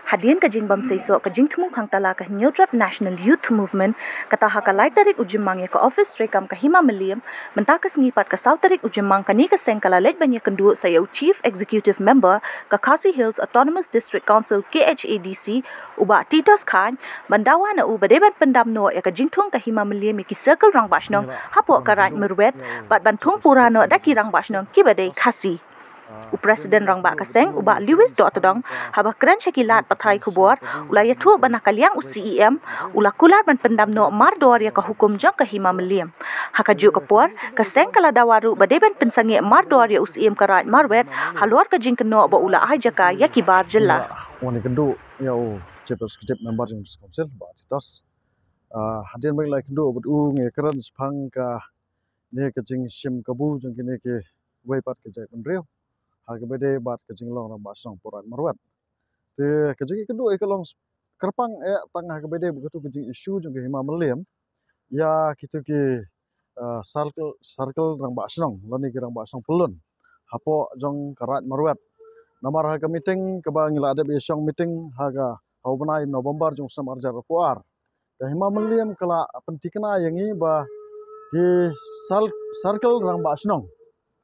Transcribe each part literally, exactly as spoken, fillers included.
Hadien ka jingbam seisoh ka jingthmu khangtala ka Hynñiewtrep National Youth Movement, kata ha ka lai tarik u Jymmang ïa ka office treikam ka Hima Mylliem, mynta ka sngi pat ka saw tarik u Jymmang kane ka seng ka la leit ban ïakynduh sa ïa u Chief Executive Member ka Khasi Hills Autonomous District Council, K H A D C, u Bah Titos Chyne, ban dawa na u ba dei ban pyndam noh ïa ka jingthung ka Hima Mylliem ïa ki circle rangbah shnong hapoh ka Raid Myrwet, bad ban thung pura noh da ki rangbah shnong kiba dei Khasi. U President Rangbah ka seng, u Bah Lewis Dohtdong, haba kren sha ki lad pathai khubor, u la ïathuh ba na ka liang u C E M u la kular ban pyndam noh mardor ïa ka hukum jong ka Hima Mylliem. Ha kajuh ka por, ka seng ka la dawa ruh ba dei ban pynsangeh mardor ïa u Syiem ka Raid Myrwet halor ka jingkynnoh ba u la ai jaka ïa ki bar jylla. Wan ïakynduh ïa u Chief Executive Member jong Council, Bah Titos. Ah, hadien ba ngi la ïakynduh bad u, ngi kren shaphang kane ka jingshim kabu jong kine kiwei pat ki jaitbynriew ha kaba ïadei bad ka jinglong rangbah shnong hapoh Raid Myrwet. Te ka jingïakynduh ïa ka long kyrpang eh tang ha kaba ïadei bad katu ka jingissue jong ka Hima Mylliem ïa kitu ki, ah, circle, circle rangbah shnong lane ki rangbah shnong pyllun hapoh jong ka Raid Myrwet. Namar ha ka meeting kaba ngi la dep ïashong meeting ha ka, ha u bnai November jong u snem arhajar arphew ar, ka Hima Mylliem ka la pynthikna ïa ngi ba ki sal-, circle rangbah shnong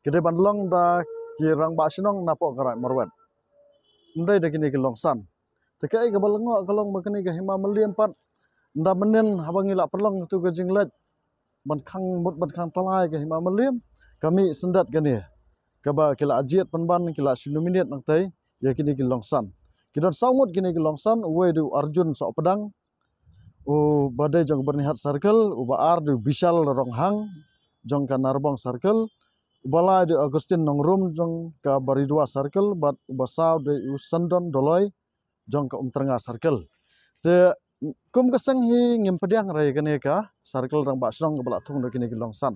ki dei ban long da ki rangbah shnong napoh ka Raid Myrwet, ym dei da kine ki longsan. Te kaei kaba lyngngoh ka long ba kane ka Hima Mylliem pat, ynda mynnin haba ngi la pynlong tu ka jingleit ban khang mut ban khang tlai ka Hima Mylliem, ka mih syndet kane kaba ki la jied pynban, ki la shu nominate nangtei ïa kine ki longsan. Ki don saw ngut kine ki longsan, uwei dei u Arjun Sohpdang, uba dei jong ka Byrnihat Circle, uba ar dei u Bishal Ronghang jong ka Narbong Circle, uba lai dei u Augustine Nongrum jong ka Baridua Circle, bad uba saw dei u Sandon Doloi jong ka Umtyrnga Circle. Te kum ka seng hi ngim pdiang re ïa kane ka circle rangbah shnong kaba la thung da kine ki longsan.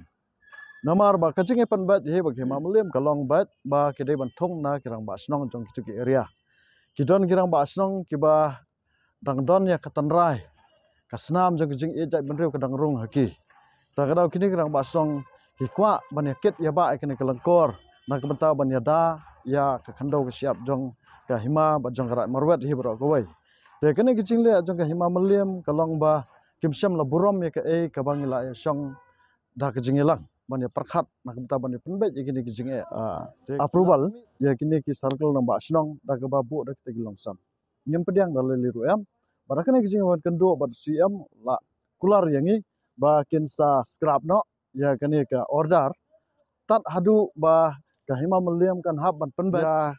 Namar ba ka jingïapynbeit hi ba ka Hima Mylliem ka long beit ba ki dei ban thung na ki rangbah shnong jong kitu ki area. Ki don ki rangbah shnong kiba dang don ïa ka tynrai, ka snam jong ka jingïeit jaitbynriew ka dang rung ha ki. Ta ka daw kine ki rangbah shnong ki kwah ban ïakit ïabah ïa kane ka lyngkor na ka bynta ban ïada ïa ka khyndew ka shyiap jong ka Hima bad jong ka Raid Myrwet hi baroh kawei. Te kane ka jingleh jong ka Hima Mylliem ka long ba kim shym la burom ïa kaei kaba ngi la ïashong da ka jingïalang ban ïapyrkhat na ka bynta ban ïapynbeit ïa kine ki jingeh. Ah, te approval ïa kine ki circle rangbah shnong da kaba buh da kita ki longsan. Ngim pdiang da lei lei ruh em. Bad ha kane ka jingwan kynduh bad C M la kular ïa ngi ba kin sa scrap noh ïa kane ka order tad haduh ba ka Hima Mylliem kan hap ban pynbeit ïa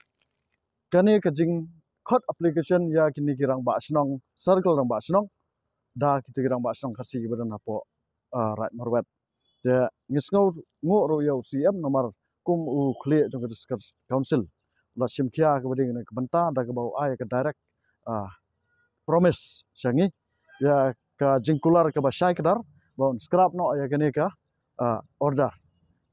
kane ka jingkhot application ïa kine ki rangbah shnong, circle rangbah shnong da kita ki rangbah shnong Khasi kiba don hapoh, ah, Raid Myrwet. Te ngi sngewnguh ruh ïa u C M namar kum u khlieh jong ka District Council u la shim khia kaba dei na ka bynta da kaba u ai ka direct, ah, promise sha ngi ïa ka jingkular kaba shai kdar ba un scrap noh ïa kane ka, ah, order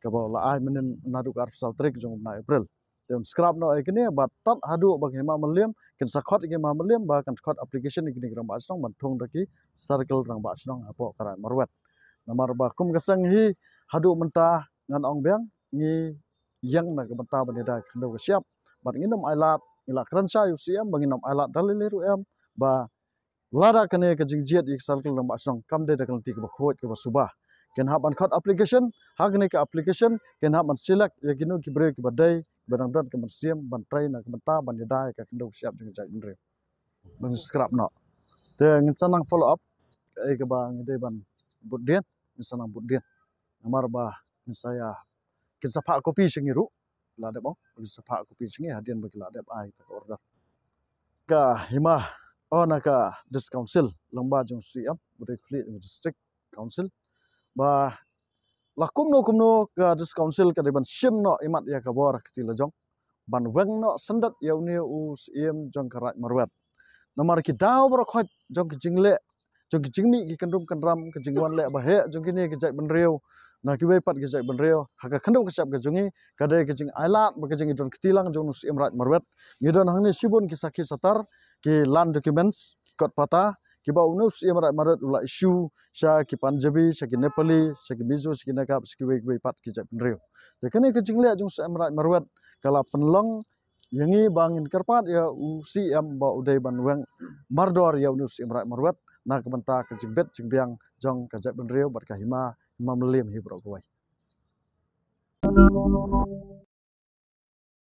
kaba u la ai mynnin naduh ka arphew saw tarik jong u bnai April. Te un scrap noh ïa kine bad tad haduh ba ka Hima Mylliem kin sa khot ïa ka Hima Mylliem ba kan khot application ïa kine ki rangbah shnong ban thung da ki circle rangbah shnong hapoh ka Raid Myrwet. Namar ba kum ka seng hi haduh mynta ngan ong biang ngi ïeng na ka bynta ban ïada ka khyndew ka shyiap bad ngin ym ailad, ngi la kren sha ïa u C M ba ngin ym ailad da lei lei ruh em ba lada kane ka jingjied ïa ka circle rangbah shnong kam dei da ka lynti kaba khuid kaba suba, kin hap ban khot application, ha kane ka application kin hap ban select ïa kino ki briew kiba dei, kiba dang don ka mynsiem ban trei na ka bynta ban ïada ïa ka khyndew ka shyiap jong ka jaitbynriew. Ban scrap noh. Te ngin sa nang follow up kaei kaba ngi dei ban bud dien, ngin sa nang bud dien. Namar ba ngin sa ïa, kin sa phah copy sha ngi ruh, la dep ong, kin sa phah copy sha ngi hadien ba ki la dep ai ta ka order. Ka Hima, oh, na ka District Council lyngba jong u C M, ba dei khlieh jong ka District Council, ba la kumno kumno ka District Council ka dei ban shim noh imat ïa ka bor ka kti la jong ban weng noh syndet ïa une u Syiem jong ka Raid Myrwet. Namar ki daw baroh khoit jong ki jingleh, jong ki jingmih ki kyndrum kyndram, ka jingwan leh ba heh jong kine ki jaitbynriew na kiwei pat ki jaitbynriew ha ka khyndew ka shyiap ka jong ngi, ka dei ka jingailad bad ka jingdon kti lang jong u Syiem Raid Myrwet. Ngi don hangne shibun ki sakhi satar, ki land documents, ki kot pata, kiba une u Syiem Raij Marwet u la issue sha ki Punjabi, sha ki Nepali, sha ki Mizo, sha ki Naga, sha kiwei kiwei pat ki jaitbynriew. Te kane ka jingleh jong u Syiem Raij Marwet ka la pynlong ïa ngi ba ngin kyrpad ïa u Syiem ba u dei ban weng mardor ïa une u Syiem Raij Marwet na ka bynta ka jingbit jingbiang jong ka jaitbynriew bad ka hima, hima mylliem hi baroh kawei.